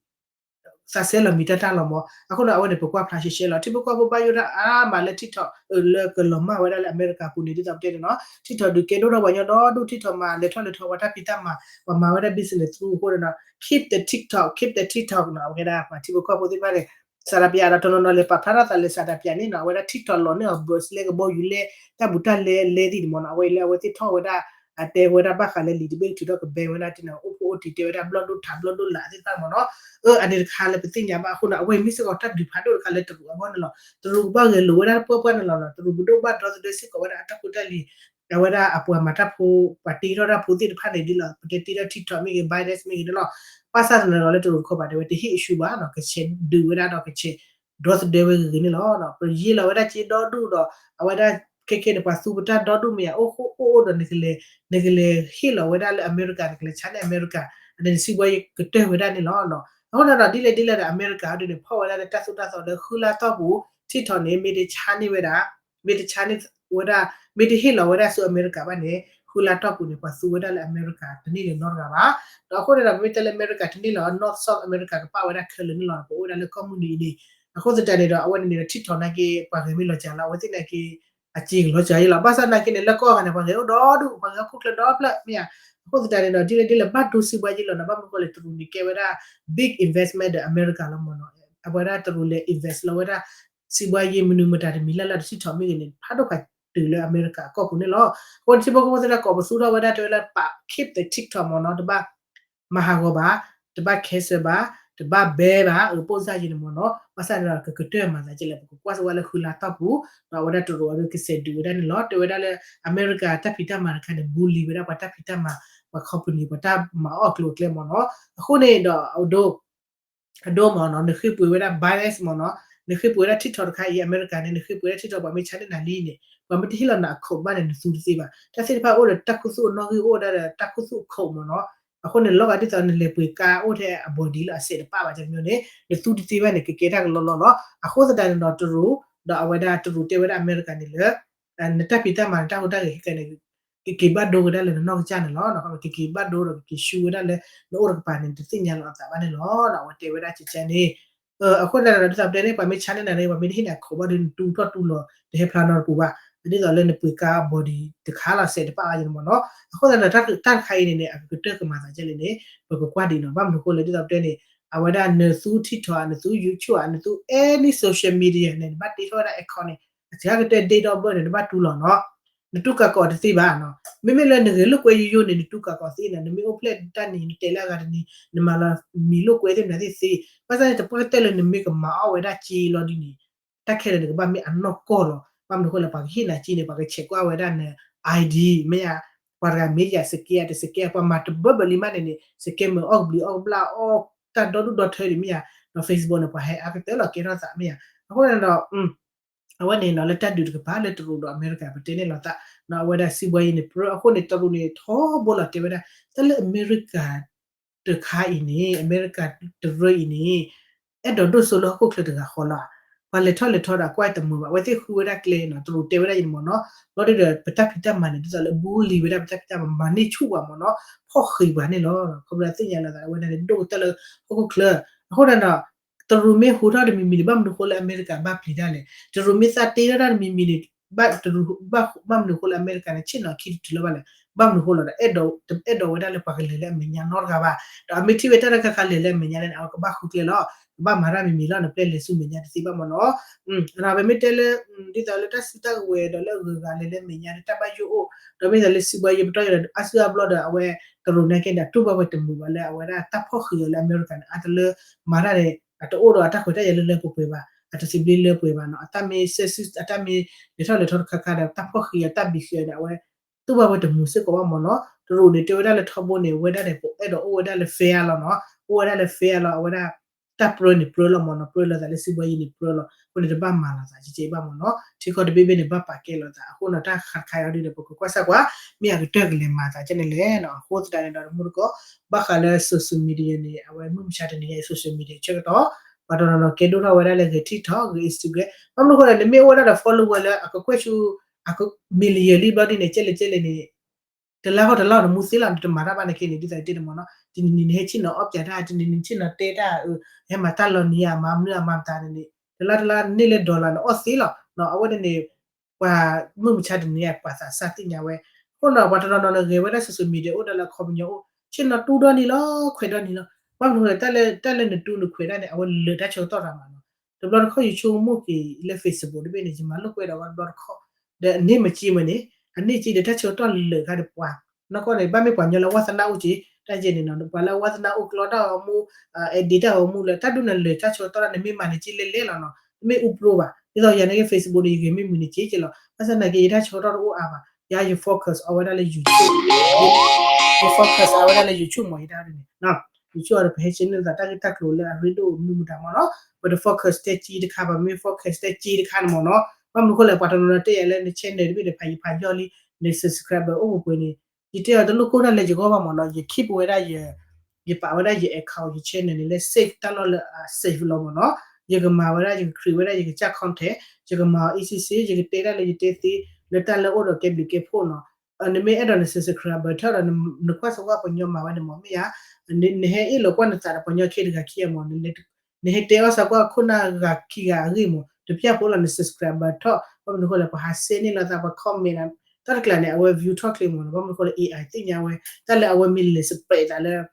သးစဲလီၤမံၤတၢ်တၢ်လီၤမး. အဃိန့ၣ် အဝဲန့ၣ် ပကွၢ်ဖျါရှဲရှဲလီၤ. ထံဖိကီၢ်ဖိဘၣ်ယိၣ်တၢ်အါမးလၢထံထီၣ် လၢကလီၤမၢ်ဝဲဒၣ်လၢအမဲရကၤပူၤန့ၣ် ဒ်သိးပတဲန့ၣ်နီၤ. ထံထီၣ်ဒုးကဲဒိၣ်ထီၣ်ပှၤညီဒီဒူၣ် ထံထီၣ်မၤလဲၤထီၣ်လဲၤထီၣ် ပှၤတၢ်ဖံးတၢ်မၤ ပှၤမၤဝဲဒၣ် business သရူးအဃိန့ၣ်နီၤ keep the TikTok, keep the TikTok နီၤ. အဝဲဒၣ်ပှၤထံဖိကီၢ်ဖိသ့ၣ်တဖၣ်န့ၣ် စၤဒၤပယၤဒီးတနီၤနီၤလဲၤပာ်ဖျါထီၣ်သးလၢစၤဒၤပယၤန့ၣ်နီၤ. အဝဲဒၣ်ထံထီၣ်လီၤန့ၢ်အီၤ ဘၢးစလဲကဘီယူၤလဲ တၢ်ဘူးတၢ်လဲလဲသ့ၣ်န့ၣ်မးနီၤ. အဝဲလၢအဝဲသ့ၣ်ထီၣ်ဝဲဒၣ် အတဲဝဲဒၣ်ဘၣ်ဃးလၢလံာ်တဘ့ၣ်ကထုးထီၣ်ကဘဲဝဲဒၣ်တနီၤ အိၣ်ဖှိၣ်အိၣ်တံၢ်တဲဝဲဒၣ်ဘျီၣ်ဒိၣ်ထးဘျီၣ်ဒိၣ်လာ်သ့ၣ်တဖၣ်မးနီၤ. အၢ အန့ၣ်တခါလၢပသ့ၣ်ညါဘၣ်အဃိန့ၣ် အဝဲမ့ၢ်စ့ၢ်ကီးတၢ်ဒုးဖးဒိၣ်တခါလၢတရူးအဂီၢ်န့ၣ်လီၤ. တရူးကဘၣ်ဂဲၤလိာ်ဝဲဒၣ်ပှၢ်ပှၢ်န့ၣ်လီၤ. တရူးပဒိၣ်ဘၣ်ဒီသဒၢစ့ၢ်ကီးဝဲဒၣ်အတၢ်ဖိတၢ်လံၤ အဝဲဒၣ်အပှၤမၤတၢ်ဖိ ပှၤတ့ထီၣ်တၢ်ဖိသ့ၣ်တဖၣ်န့ၣ်ဒ်လီၤ. ပတဲတ့ထီၣ် TikTok မ့ၢ်ဂ့ၤ Binance မ့ၢ်ဂ့ၤန့ၣ်လီၤ. ဘၣ်ဆၣ်သနာ်ဒီးလၢတရူးတခီပၤတဲဝဲ တဟ့ၣ် issue ဘၣ်နီၤ, ကဆဲးဒုးဝဲဒၣ်ဒီးကဆဲးဒီသဒၢဝဲဂ့ၤဂ့ၤန့ၣ်လီၤ. ပယ့ၢ်လီၤဝဲဒၣ်စ့ဒီဒူၣ်ဒီး အဝဲဒၣ်ခဲခဲန့ၣ် ပှၤသူပတၢ်ဒီဒူၣ်မ့ၢ်ဧါ အိၣ်ဃိအိၣ်အိၣ်ဒီး နကလဲၤဟ့ၣ်လီၤဝဲဒၣ်လၢအမဲရကၤ နကလဲၤဆါန့ၢ်အမဲရကၤ အန့ၣ်စံးဘှါယဲကတၢၢ်ဝဲဒၣ်န့ၣ်လီၤ. အဃိန့ၣ်ဒီး ဒ်လဲၣ်ဒ်လဲၣ်ဒီး အမဲရကၤအံၤဒ်န့ၣ် ဖီၣ်ဝဲဒၣ်လၢတၢ်သိၣ်တၢ်သီလၢဃုလါတီၢ်ပူၤ ထံထီၣ်န့ၣ် မ့ၢ်တဆါန့ၢ်ဝဲဒၣ် မ့ၢ်တဆါန့ၢ်ဝဲဒၣ် မ့ၢ်တဟ့ၣ်လီၤဝဲဒၣ်ဆူအမဲရကၤဘၣ်န့ၣ် ဃုလါတီၢ်ပူၤန့ၣ် ပှၤသူဝဲဒၣ်လၢအမဲရကၤတန့ၢ်လၢၤနီတဂၤဘၣ်. ဒီးအဃိန့ၣ်ဒီး ပမ့ၢ်တဲလၢအမဲရကၤတန့ၢ်လၢၤ North South အမဲရကၤကပာ်ဝဲဒၣ်ခဲလၢာ်န့ၣ်လီၤ. ပအိၣ်ဝဲဒၣ်လၢကီၢ်မုၢ်နုာ်အံၤန့ၣ် အဃိသတးန့ၣ်ဒီး အဝဲန့ၣ်န့ၣ်ဒီး ထံထီၣ်နာ်က့ ပှၤဂဲၤမ့ၢ်လီၤစှၤလီၤ အဝဲသ့ၣ်နာ်က့ အစ့ကလီၤစှၤယဲလီၤ. ဘၣ်ဆၣ်နာ်က့န့ၣ် လၢကီၢ်ဂၤန့ၣ် ပှၤဂဲၤအိၣ်ဒီဒူၣ် ပှၤဂဲၤအိၣ်ခိၣ်ချၢဒီဖျၢၣ်မ့ၢ်ဧါ. အဃိသတးန့ၣ်ဒီး ဒ်လဲၣ်ဒ်လဲၣ် ဘၣ်ဒိစံးဘှါယဲလီၤနီၤ. ဘၣ်မနုၤဃိလဲၣ် တရူးန့ၣ်ကဲဝဲဒၣ် big investment ဒီးအမဲရကၤလီၤမးနီၤ. အဝဲဒၣ်တရူးလဲၤ invest လီၤဝဲဒၣ် စံးဘှါယဲမနုၤမတၤတမံၤလၢ်လၢ်ဒီး ထံထီၣ်မ့ၢ်ဂ့ၤန့ၣ် ဖးဒိၣ်ဖးတုၤလၢအမဲရကၤအကီၢ်ပူၤန့ၣ်လီၤ. အဃိန့ၣ် ထံဖိကီၢ်ဖိသ့ၣ်တဖၣ်ကိးပသူထီၣ်ဝဲဒၣ်တဲဝဲလၢ ပာ် keep the TikTok မးနီၤ တဘၣ် မၤဟးဂီၤဘၣ်, တဘၣ် cancel ဘၣ်, တဘၣ် ban ဘၣ် အပိၣ်စၢ်ယဲန့ၣ်မးနီၤ. ဘၣ်ဆၣ်န့ၣ်ဒီး ကကတၢၢ်မၤသးကဲလဲၣ် ပကကွၢ်စၢၤဝဲလၢဃုလါတီၢ်ပူၤ ဒီးအဝဲဒၣ်တရူးအံၤကစဲးဒုးဝဲဒၣ်န့ၣ်လီၤ. တဲဝဲဒၣ်လၢ အမဲရကၤတၢ်ဖံးတၢ်မၤတခါန့ၣ် bully ဝဲဒၣ်ပှၤတၢ်ဖံးတၢ်မၤ ပှၤ company ပှၤတၢ်မၤအီၣ်ကျိၤအကျဲမးနီၤ. အဃိန့ၣ်ဒီး အဒိ အဒိမးနီၤ နဃ့ပှ့ၤဝဲဒၣ် Binance မးနီၤ, နဃ့ပှ့ၤဝဲဒၣ် TikTok တခါအံၤ အမဲရကၤန့ၣ် နဃ့ပှ့ၤဝဲဒၣ် TikTok ပှၤမ့ၢ်ဆါန့ၢ်နၤလံန့ၣ် ပှၤမ့ၢ်တဟ့ၣ်လီၤနၤအခိၣ်ဘၣ်န့ၣ် နသူတသ့ဘၣ်. တၢ်သ့ၣ်တဖၣ်အိၣ်ဒီးတၢ်ခူသူၣ်အနီၣ်ဂံၢ်အိၣ်ဝဲဒၣ်ဒီးတၢ်ခူသူၣ်အခိၣ်မးနီၤ. အဃိန့ၣ် လီၤဂာ်ဒ်သိးနလဲၤပှ့ၤကါအိၣ်ထဲအ body လၢအစဲးတပာ်ဘၣ် တမံၤန့ၣ် နသူတသ့ဘၣ်န့ၣ် ကကဲတၢ်ကလီလီလီၤ. အဃိသတးန့ၣ်ဒီးတရူး ဒီးအဝဲဒၣ်တရူးတဲဝဲဒၣ်အမဲရကၤန့ၣ်လၢ နတၢ်ဖံးတၢ်မၤ နတၢ်ဟူးတၢ်ဂဲၤခဲကဲန့ၣ် ကက့ၤဘၣ်ဒိဝဲဒၣ်လၢနနီၢ်ကစၢ်န့ၣ်လီၤ. ကက့ၤဘၣ်ဒိဒီးကက့ၤဆူဝဲဒၣ်လၢနအိၣ်တကပၤန့ၣ် တသ့ၣ်ညါလီၤအသးဘၣ်န့ၣ်လီၤ. အဝဲတဲဝဲဒၣ်ကကဲန့ၣ် အဃိန့ၣ်ဒီး ဒ်သိးပတဲန့ၣ် ပှၤမ့ၢ်ဆါန့ၢ်နၤန့ၣ် ပှၤမ့ၢ်တဟ့ၣ်နၤခိၣ်ဘၣ်ဒီး နတူၢ်ထီၣ်တူၢ်လီၤ တဟဲဖျါနီတပူၤဘၣ်. ဒ်သိးလၢနပှ့ၤကါ body တခါလီၤ စဲးတပာ်အါယန့ၣ်မ့ၢ်နီၤ. အဃိသတးဒီး တၢ်တခါအံၤန့ၣ်န့ၣ် အကကတၢၢ်ကမၤသးဒ်လဲၣ်န့ၣ် ပကကွၢ်ဒံးနီၤ. ဘၣ်မနုၤအဃိလဲၣ် ဒ်သိးပတဲန့ၣ် အဝဲဒၣ်နသူ TikTok နသူ YouTube နသူ any social media န့ၣ် နဘၣ်တ့ထီၣ်ဝဲဒၣ် account န့ၣ် အစှၤကတၢၢ် date of birth န့ၣ် နဘၣ်တူၢ်လီၤနီၤ. နတူၢ်ကးကီးတသ့ဘၣ်နီၤ. မ့မ့ၢ်လၢနဂဲၤလိာ်ကွဲယိယိန့ၣ် နတူၢ်ကးကီးသ့နီၤ. နမ့ၢ်အိၣ်ဖျဲၣ်တၢ်န့ၣ် နတဲလၢအဂၤတနံၤ နမၤလီၤမံၤလိာ်ကွဲသ့ၣ်မနုၤသ့ၣ်သ့. ဘၣ်ဆၣ်န့ၣ် တပှၢ်ကတၢၢ်လၢနမ့ၢ်ကမၤအီၣ်ဝဲဒၣ်က့လီၤဒ်န့ၣ် တၢ်ခဲလၢာ်န့ၣ် ကဘၣ်မ့ၢ်အနီၢ်ကီၢ်လီၤ. ဘၣ်မနုၤအဃိလဲၣ် ပှၤကဟ့ၣ်နၤက့န့ၣ် ပှၤကဆဲးကွၢ်ဝဲဒၣ်န ID မ့ၢ်ဧါ. ပှၤတဂၤမ့ၢ်ယၤ စကဲအတစကဲ ပှၤမၤတဘၣ်ဘၣ်လံမးန့ၣ်န့ၣ် စကဲမၤအီၣ်ကဘျံးအီၣ်ကဘျၣ်အီၣ်တၢ်ဒီဒူၣ်ဒီထၢဒံးမ့ၢ်ဧါ. ဒီး Facebook န့ၣ် ပှၤဟဲအါကတၢၢ်လီၤ ကဲထီၣ်သးမ့ၢ်ဧါ. အဃိန့ၣ်ဒီး အဝဲန့ၣ်နီၤ လၢတၢ်ဒုးတကပၤလၢတရူးဒီးအမဲရကၤ ပတဲန့ၣ်လီၤသး အဝဲဒၣ်စံးဘှါယံၤန့ၣ် ပြၢ အဃိန့ၣ် တရူးန့ၣ်ထီဘိလီၤ တဲဝဲဒၣ် တၢ်လၢအမဲရကၤတခါအံၤန့ၣ် အမဲရကၤတရူးအံၤန့ၣ် အဲၣ်ဒိးဒိၣ်စိလၢဟီၣ်ခိၣ်ချၢတဂၤဃီလီၤ. ပှၤလဲၤထီၣ်လဲၤထီဒီးအကွၢ်တမုာ်ဘၣ် အဝဲသ့ၣ်ဃုဝဲဒၣ်ကျဲနီၤ တရူးတဲဝဲဒၣ်အံၤန့ၣ်မ့ၢ်နီၤ ဘျီဒ်ဒီး ပတၢ်ဖံးတၢ်မၤန့ၣ် ဒ်သိးလၢ bully ဝဲဒၣ် ပတၢ်ဖံးတၢ်မၤ မၤန့ၢ်ဆူၣ်ပှၤမ့ၢ်နီၤ ဖီၣ်ဃံးပှၤန့ၣ်လီၤ. ခီဖျိသ့ၣ်ညါလီၤသး အဝဲဒၣ်န့ၣ် ဒိၣ်ကတၢၢ်လၢဟီၣ်ခိၣ်ချၢ အဃိန့ၣ်ဒီး တရူးမ့ၢ်ဟူထီၣ်တမံၤမံၤန့ၣ် ဘၣ်မနုၤအဃိလၢအမဲရကၤဘၣ်ပျံၤတၢ်လဲၣ်. တရူးမ့ၢ်သးတ့ထီၣ်တၢ်တမံၤမံၤန့ၣ် ဘၣ်တရူး ဘၣ်မနုၤအဃိလၢအမဲရကၤန့ၣ် ဆ့ၣ်နီၤခံတတုၤလၢၤဘၣ်လဲၣ်. ဘၣ်မနုၤအဃိလီၤဒီး အဲၣ်ဒိးဝဲဒၣ်လၢပှၤကလဲၤလၢအမဲာ်ညါနီတဂၤဘၣ်. ဒီးအမ့ၢ်ထံၣ်ဝဲတၢ်တခါခါလဲၤလၢအမဲာ်ညါန့ၣ် အဝဲကဘၣ်ဃုကျဲလီၤ. ကဘၣ်မၤတၢ်မံၤမံၤလီၤ နပျဲလဲၤဆူမဲာ်ညါတသ့ဘၣ်မ့ၢ်နီၤ. ဒီးပမ့ၢ်တဲလၢ ဒ်သိးလၢတၢ်စုတၢ်ကဝဲၤဒီးလၢအဂုၤအဂၤလဲၤလၢအမဲာ်ညါဒီး တၢ်ဘၣ်ယိၣ်အိၣ် ဒီးမ့ၢ်ဒ်သိးလၢစံးဘှါယံၤပတီၢ်ဒီး အါစုအါဘျီဒီး အဝဲတရူးန့ၣ်က့ဒီး တူၢ်ဘၣ်ဝဲတမုာ်ဘၣ်လၢအဝဲဒၣ်တၢ်ဖီၣ်ဃံးအီၤလၢအမဲရကၤန့ၣ် အါတလၢမၤတၢ်န့ၣ် အတအိၣ်ဒီးအတၢ်ခွဲးတၢ်ယာ်လၢလၢပှဲၤပှဲၤဘၣ် အတသဘျ့လၢပှဲၤဘၣ်နီၤ အတၢ်မ့ၢ်စဲစု အတၢ်မ့ၢ်လဲၤထီၣ်လဲၤထီတခါခါဒီး တၢ်ဖီၣ်ဃံးအီၤတၢ်ဘံၣ်ဃံးအီၤန့ၣ် အဝဲတူၢ်ဘၣ်ဝဲတမုာ်စ့ၢ်ကီးဘၣ်မ့ၢ်နီၤ. တရူးန့ၣ် တဲဝဲဒၣ်လၢထီဘိန့ၣ် ဝဲဒၣ်န့ၣ် ပအဲၣ်ဒိးအိၣ်ဝဲဒၣ်လၢ fair လီၤနီၤ အိၣ်ဝဲဒၣ်လၢ fair လီၤ အဝဲဒၣ် တၢ်ပြၢန့ၣ်ပြၢလီၤမ့ၢ်နီၤ ပြၢလီၤသးလၢစံးဘှါယံၤန့ၣ်ပြၢလီၤ အဃိန့ၣ် တဘၣ်မၤလီၤသးကဲကဲဘၣ်မ့ၢ်နီၤ ထံကီၢ်တဘ့ၣ်ဘ့ၣ်န့ၣ် ဘၣ်ပာ်ကဲလီၤသး အဃိန့ၣ် တၢ်ခးတခါအံၤဒ်ဒီး ပကကွၢ်ဆၣ်ကွၢ် မ့ၢ်အကတၢၢ်ကလဲၤမၤသးကဲန့ၣ်လဲၣ်နီၤ အဃိသတးန့ၣ်ဒီး တမူတကိး ဘၣ်ဃးလၢ social media န့ၣ် အဝဲမုၢ်မဆါတနံၤညါအံၤ social media ဆၢကတီၢ် ပှၤတနီၤနီၤကဲဒိၣ်ထီၣ်ဝဲဒၣ်လၢဂဲၤ TikTok ဂဲၤ Instagram ဘၣ်မနုၤအဃိလဲၣ် နမ့ၢ်အိၣ်ဝဲဒၣ်ဒီး follow ဝဲလၢအကကွဲၢ်ဆူ အက million လံဘျီဒ်န့ၣ် ကဲလဲၣ်ကဲလဲၣ်န့ၣ် တလါဃီတလါအီၤနမူသ့လီၤ နတမၤတၢ်ဘၣ်နာ်က့န့ၣ် ဒ်သိးတဲန့ၣ်မ့ၢ်နီၤ တနံၤနံၤနဟဲဆ့ၣ်နီၤအီၣ်ပၠးတၢ် တနံၤနံၤဆ့ၣ်နီၤတဲတၢ် ဟဲမၤတၢ်လီၤနံၤဧါ မၤမနုၤဧါ မၤမတၤန့ၣ်န့ၣ် တလါတလါန့ၢ်လၢ dollar နအီၣ်သ့လီၤ အဝဲန့ၣ်န့ၣ် ပှၤမုၢ်မဆါတနံၤအံၤ ပှၤသးစၢ်သ့ၣ်ညါဝဲ အဃိန့ၣ် ပှၤတနီၤနီၤန့ၣ်ဂဲၤဝဲဒၣ် social media အိၣ်ဒီးလၢအခီပညီအိၣ် ဆ့ၣ်နီၤတူၢ်ဒီနံၤလီၤ ခွဲးဒီနံၤလီၤ ဘၣ်မနုၤအဃိလဲၣ် တၢ်လၢနတူၢ်နခွဲးဒၣ်န့ၣ် အဝဲလၢာ်တၢ်ဆၢကတီၢ်တၢ်မၤနီၤ တဘျီတခီၣ်ယဆိကမိၣ်က့ၤလၢ Facebook တဘ့ၣ်န့ၣ် ယမၤလိာ်ကွဲဒီးဝဲတဘျီတခီၣ် ဒီးအန့ၣ်မ့ၢ်က့မ့ၢ်န့ၣ် အန့ၣ်က့ဒီးတၢ်ဆၢကတီၢ်လၢာ်ခါဒီးပှၤ နီၢ်ကီၢ်န့ၣ် ဘၣ်မ့ၢ်ပှၤကညီလၢဝါသနာအိၣ်က့ တၢ်ယဲန့ၣ်နီၤ ပှၤလၢဝါသနာအိၣ်ကျီတၢ်ဂီၤမူ edit တၢ်ဂီၤမူလၢ တၢ်ဒိၣ်န့ၣ်လၢာ်တၢ်ဆၢကတီၢ်တၢ်န့ၣ် မ့ၢ်မၤန့ၣ်က့လဲလဲလီၤနီၤ တမ့ၢ်အူပြိဘၣ် ဒ်သိးယၤန့ၣ်က့ Facebook န့ၣ် ယဂဲၤမ့ၢ်မုာ်န့ၣ်က့က့လီၤ ဘၣ်ဆၣ်သနာ်က့ ယတၢ်ဆၢကတီၢ်တအိၣ်အါဘၣ် ယၤယ focus အီၤဝဲဒၣ်လၢ YouTube ယ focus အီၤဝဲဒၣ်လၢ YouTube မ့ၢ်ယတၢ်ဒ်န့ၣ် YouTube အီၤဒီး ပဟဲရှဲန့ၢ်သးတၢ်ဂ့ၢ်တၢ်ကျိၤလၢအရ့ဒိၣ် မနုၤမတၤမ့ၢ်နီၤ ပတ focus တဲက့တခါ ပမ့ၢ် focus တဲက့တခါန့ၣ်မ့ၢ်နီၤ ဘၣ်မနုၤအဃိလဲၣ် ပှၤတနီၤနီၤတဲယၤလၢန channel တဘ့ၣ်န့ၣ် ဖးယံၤဖးယီၢ်လံ န subscriber အိၣ်ပှဲၤပှဲၤန့ၣ် ယတဲအီၤတလိၣ်ကိၢ်တၢ်လၢယဂီၢ်ဘၣ်မ့ၢ်နီၤ ယ keep ဝဲဒၣ်ယ ယပာ်ဝဲဒၣ်ယ account ယ channel န့ၣ်လၢ safe တၢ်လီၢ်လၢအ safe လီၤမ့ၢ်နီၤ ယကမၤဝဲဒၣ် ယက create ဝဲဒၣ် ယကစၢ် content ယကမၤအီၤ easy safe ယကတဲတၢ်လၢယတဲသ့ လၢတၢ်လၢအိၣ်ဒီးကဲဘျုးကဲဖှိၣ်နီၤ နမ့ၢ်အဲၣ်ဒိးန subscriber ထီၣ်ဒီး နကွၢ်စၢၤကွၢ်ပှၤကညီမၤဝဲန့ၣ်မ့ၢ်မ့ၢ်ဧါ နဟဲအ့ၣ်လိာ်ကွၢ်နသးဒီးပှၤကညီခဲတဂၤခံဂၤမ့ၢ် နဟဲတဲအီၣ်စၢၤကွၢ်ခိၣ်နၢ်ဂၤခံဂၤအဂ့ၢ်မ့ၢ် တပျၢ်ဖိလီၤ န subscriber ထီၣ် ဘၣ်မနုၤအဃိလဲၣ် ပှၤဟးစဲန့ၢ်လီၤသး ပှၤ comment တၢ်တကျါန့ၣ် အဝဲ view ထီၣ်ချ့မ့ၢ်နီၤ ဘၣ်မနုၤအဃိလဲၣ် AI သ့ၣ်ညါဝဲ တၢ်လၢအဝဲမ့ၢ်လဲၤ spread သးလၢ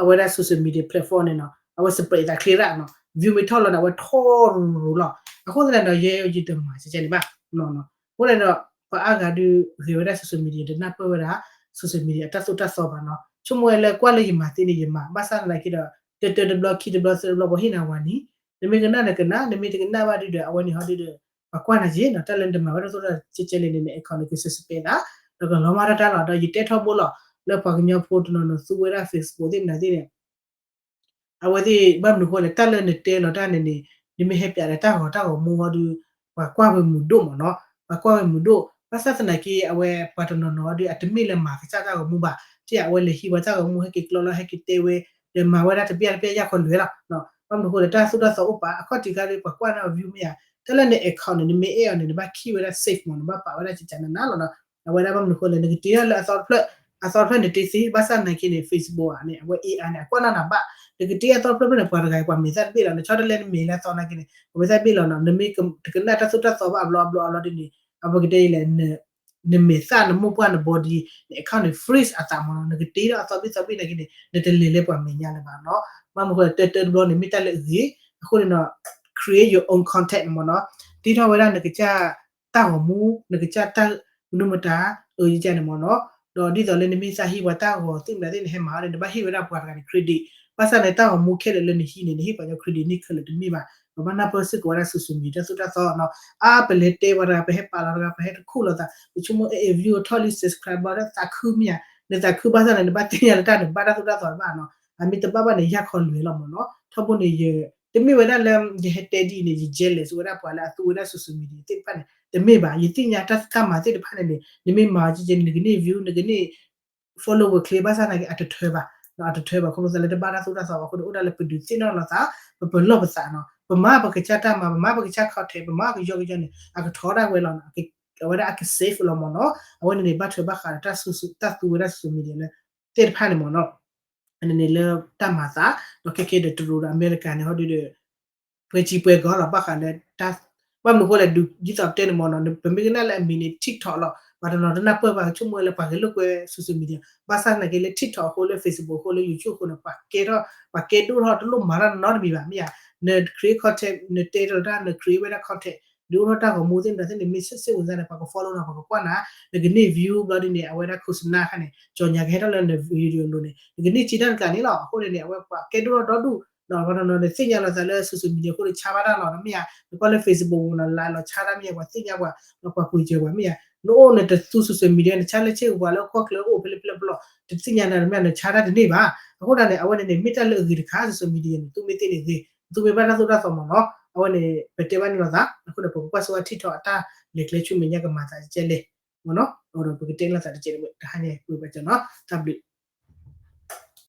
အဝဲဒၣ် social media platform န့ၣ်နီၤ အဝဲ spread သးချ့ရၣ်နီၤ view မ့ၢ်ထီၣ်လီၤန့ၣ် အဝဲထီၣ်ရူၤရူၤလီၤ အဃိသတးန့ၣ်ဒီး ယဲယတမၤကဲန့ၣ်ဘၣ် အဃိန့ၣ်ဒီး ပှၤအါဂၤဒုးဂဲၤဝဲဒၣ် social media တနၢ်ပၢၢ်ဝဲဒၣ် social media အတၢ်သိၣ်တၢ်သီဘၣ်နီၤ ဆိကမိၣ်ဝဲလၢကွၢ်လၢယမၤသ့န့ၣ် ယမၤ ဘၣ်ဆၣ်သနာ်က့ဒီး တၢတၢတဘျီ ခံတဘျီ သၢတဘျီ ပှၤဟ့ၣ်နၤဝၤနံၤ နမ့ၢ်ကနၣ်နကနၣ် နမ့ၢ်တကနၣ်ဘၣ်ဒုးဒီး အဝဲန့ၣ်ဟီဒုးဒီး ပှၤကွၢ်နၤက့နီၤ တၢ်လၢနတမၤဝဲဒၣ်သိၣ်တၢ်ကဲကဲလဲၣ်န့ၣ် န account န့ၣ် က suspend သး ဒီးကလီၤမၢ်တၢ်တၢ်လီၤ ဒီးယတဲထီဘိလီၤ လၢပှၤကညီဖိတနီၤနီၤသူဝဲဒၣ် Facebook သ့ၣ်မနုၤသ့ၣ်န့ၣ် အဝဲသ့ၣ်ဘၣ်မနုၤအဃိလဲၣ် တၢ်လၢနတဲလီၤတၢ်န့ၣ်န့ၣ် နမ့ၢ်ဟဲပၠးဒီးတၢ်ဂီၤတၢ်ဂီၤမူဟီဒုး ပှၤကွၢ်ဝဲမုာ်ဒိၣ်မ့ၢ်နီၤ ပှၤကွၢ်ဝဲမုာ်ဒိၣ် ဘၣ်ဆၣ်သနာ်က့ အဝဲပှၤတနီၤနီၤဟီဒုး အတမ့ၢ်လၢမၤကစၢ်တၢ်ဂီၤမူဘၣ် ကဲအဝဲလဲၤဟံးဝဲတၢ်ဂီၤမူ ဟဲက့ၤကျီလီၤ ဟဲက့ၤတဲဝဲ ဒီးမၤဝဲဒၣ်တပျၢ်တပျၢ်ယၢ်ခီလွဲလီၤ ဘၣ်မနုၤအဃိလဲၣ် တၢ်သိၣ်တၢ်သီအိၣ်ပာ် အခီၣ်ထံးခါဒုး ပှၤကွၢ်န့ၢ်အီၤ view မ့ၢ်ဧါ တၢ်လၢန account န့ၣ် နမ့ၢ်အဲၣ်အီၤန့ၣ် နဘၣ်ခံဝဲဒၣ် safe မ့ၢ် နဘၣ်ပာ်ဝဲဒၣ်ကကနနါလီၤနီၤ အဝဲဒၣ်ဘၣ်မနုၤအဃိလဲၣ် နကတ့ထီၣ်လၢအသီတဖျၢၣ် အသီတဖျၢၣ်နတ့သ့ ဘၣ်ဆၣ်သနာ်က့န့ၣ် Facebook ဧါန့ၣ် အဝဲ AI န့ၣ် အကွၢ်နီၢ်နၤဘၣ် နကတ့အသီတဖျၢၣ်ဖျၢၣ်န့ၣ် ပှၤတဂၤအံၤ ပှၤမဲာ်သၣ်တဘ့ၣ်လီၤ နဆီတလဲနမဲာ်လၢအသီနာ်က့န့ၣ် ပှၤမဲာ်သၣ်တဘ့ၣ်လီၤနီၤ နမ့ၢ်တကနၣ်တၢ်သိၣ်တၢ်သီဘၣ်အဘျီအဘျီအဘျီဒ်န့ၣ် အဝဲကတဲအံၤလဲၣ် နမဲာ်သၣ်နမိၢ်ပှၢ်န body န account န့ၣ် freeze အသးမ့ၢ်နီၤ, နကတ့ထီၣ်အသီဘ့ၣ်သီဘ့ၣ်နာ်က့န့ၣ် နတလဲၤလၢပှၤမဲာ်ညါလၢၤဘၣ်နီၤ. ဘၣ်မနုၤဃိလဲၣ် တၢတၢတဘျီန့ၣ် မ့ၢ်တၢ်လၢအဂ့ၤ, အဃိန့ၣ်နီၤ create your own content မ့ၢ်နီၤ, တ့ထီၣ်ဝဲဒၣ်နကစၢ်တၢ်ဂီၤမူ နကစၢ်တၢ်မနုၤမတၤ အၢယကန့ၣ်မ့ၢ်နီၤ, ဒီးဒ်သိးလၢနမ့ၢ်သးဟံးပှၤတၢ်ဂီၤသ့ၣ်မတၤသ့ၣ် နဟဲမၤအီၤန့ၣ် နဘၣ်ဟ့ၣ်ဝဲဒၣ်ပှၤတဂၤန့ၣ် credit, ဘၣ်ဆၣ်န့ၣ် တၢ်ဂီၤမူခဲလၢာ်လၢနဟံးန့ၣ် နဟ့ၣ်ပှၤညီ credit န့ၢ်ခဲလၢာ်တမ့ၢ်ဘၣ်, ပဘၣ်နၢ်ပၢၢ်စ့ၢ်ကီးဝဲဒၣ် social media တၢ်သိၣ်တၢ်သီနီၤ, အါ ပလဲၤတဲပှၤတဂၤ ပဟဲပာ်လီၤတဂၤ ပဟဲတခူၣ်လိာ်သး ပဆိကမိၣ် အဲ အဲ view ထီၣ်လံ subscriber ဒီးသးခုမ့ၢ်ဧါ, နသးခုဘၣ်ဆၣ်န့ၣ် နဘၣ်သ့ၣ်ညါလၢတၢ်န့ၣ် ဘၣ်တၢ်သိၣ်တၢ်သီတဘၣ်နီၤ, အမ့ၢ်တဘၣ်ဘၣ်န့ၣ် ယၢ်ခီလွဲၤလီၤမ့ၢ်နီၤ, ထီဘိန့ၣ် ယ တမ့ၢ်ဝဲဒၣ်လၢ ယဟဲတဲဒ်အံၤန့ၣ် ယ jealous ဝဲဒၣ်ပှၤလၢအသူဝဲဒၣ် social media သ့ၣ်တဖၣ်န့ၣ် တမ့ၢ်ဘၣ်, ယသ့ၣ်ညါတၢ်တၢ်မၤသ့ၣ်တဖၣ်န့ၣ်န့ၣ် နမ့ၢ်မၤကဲကဲန့ၣ် နကန့ၢ် view နကန့ၢ် follower ချ့ ဘၣ်ဆၣ်နာ်က့ အတထၢဘၣ်, အတထၢဘၣ် ခီဖျိသးလၢတဘၣ်တၢ်သိၣ်တၢ်သီဘၣ်အဃိန့ၣ် အိၣ်ဒၣ်လၢပဒုးသ့ၣ်နီၣ်လီၤသး, ပပလီၢ်ပသးနီၤ, ပမၤပကစၢ်တၢ်မၤ ပမၤပကစၢ် content ပမၤကယီကယီန့ၣ် အကထီဒၣ်ဝဲလီၤ, အဝဲဒၣ်အက safe လီၤမ့ၢ်နီၤ, အဝဲန့ၣ်န့ၣ် ဘၣ်ထွဲဘၣ်ဃးဒီးတၢ်သူဝဲဒၣ် social media လၢ သ့ၣ်တဖၣ်န့ၣ်မ့ၢ်နီၤ, န့ၣ်န့ၣ်လၢတၢ်မၤသး, ဒီးခဲကဲဒီးတရူးဒီးအမဲရကၤန့ၣ် ဟီဒုဒီး ပှဲၤစံပှဲၤကီၢ်လီၤ ဘၣ်ဃးလၢ ဘၣ်မနုၤအဃိလဲၣ် ဒ်သိးပတဲန့ၣ်မ့ၢ်နီၤ ပမ့ၢ်ကနၣ်လၢအမံၤန့ၣ် TikTok လီၤ, ပှၤတနီၤတနၢ်ပၢၢ်ဘၣ် ကဆိကမိၣ်ဝဲလၢပှၤဂဲၤလိာ်ကွဲ social media ဘၣ်ဆၣ်သနာ်က့လၢ TikTok အဃိ လၢ Facebook အဃိ လၢ YouTube အဃိန့ၣ် ပှၤကဲထီၣ် ပှၤကဲဒိၣ်ထီၣ်တလိၣ်မၤတၢ်နီတမံၤဘၣ် မ့ၢ်ဧါ, န create content နတဲတၢ်တၢ် န create ဝဲဒၣ် content ဒုးအိၣ်ထီၣ်တၢ်ဂီၤမူသ့ၣ်မတၤသ့ၣ်န့ၣ် မ့ၢ်စ့ၢ်စ့ၢ်ဝဲသးန့ၣ် ပှၤက follow နၤ ပှၤကကွၢ်နၤ, နကန့ၢ် view ဘျီဒ်န့ၣ် အဝဲဒၣ် โฆษณา ခါန့ၣ် ကြော်ငြာ ကဟဲထီၣ်လၢန video အလိၤန့ၣ် နကန့ၢ်စ့တၢ်တကျါန့ၣ်လီၤ, အဃိန့ၣ်န့ၣ် အဝဲပှၤကဲဒိၣ်ထီၣ်ဒီဒူၣ် ဒီးပှၤတနီၤန့ၣ်သ့ၣ်ညါလီၤသးလၢ social media အဃိန့ၣ် ဆါဘၣ်တၢ်လီၤ မ့ၢ်ဧါ, နကွၢ်လၢ Facebook ပူၤနီၤ live လီၤ ဆါတၢ်မ့ၢ်ဧါ ပှၤသ့ၣ်ညါပှၤ ဒီးပှၤပှ့ၤစၢၤပှၤမ့ၢ်ဧါ, နအိၣ်နတသူ social media နဆါလၢဆ့ၣ်ပူၤပှၤလၢဟီၣ်ခိၣ်ချၢအိၣ်ဖဲလဲၣ်ဖဲလဲၣ်ဖဲလဲၣ် တသ့ၣ်ညါနၤမ့ၢ် နဆါတၢ်တန့ၢ်ဘၣ်, အဃိသတးန့ၣ် အဝဲန့ၣ်န့ၣ် မ့ၢ်တၢ်လၢအဂ့ၤတခါ social media န့ၣ် သုမ့ၢ်သ့န့ၣ်ဂ့ၤ သုမ့ၢ်ဘၣ်တၢ်သိၣ်တၢ်သီမ့ၢ်နီၤ, အဝဲန့ၣ် ပတဲဘၣ်န့ၣ်လီၤသး အဃိန့ၣ် ပကကွၢ်စၢၤဝဲ TikTok အတၢ်လဲၤကျဲဆူမဲာ်ညါကမၤသးတကဲလဲၣ် မ့ၢ်နီၤ, ဒီးပကတဲလီၤသးတကဲလၢတဟါညါ ပှဲၤဘၣ်ကနီၤ တၢ်ဘျုး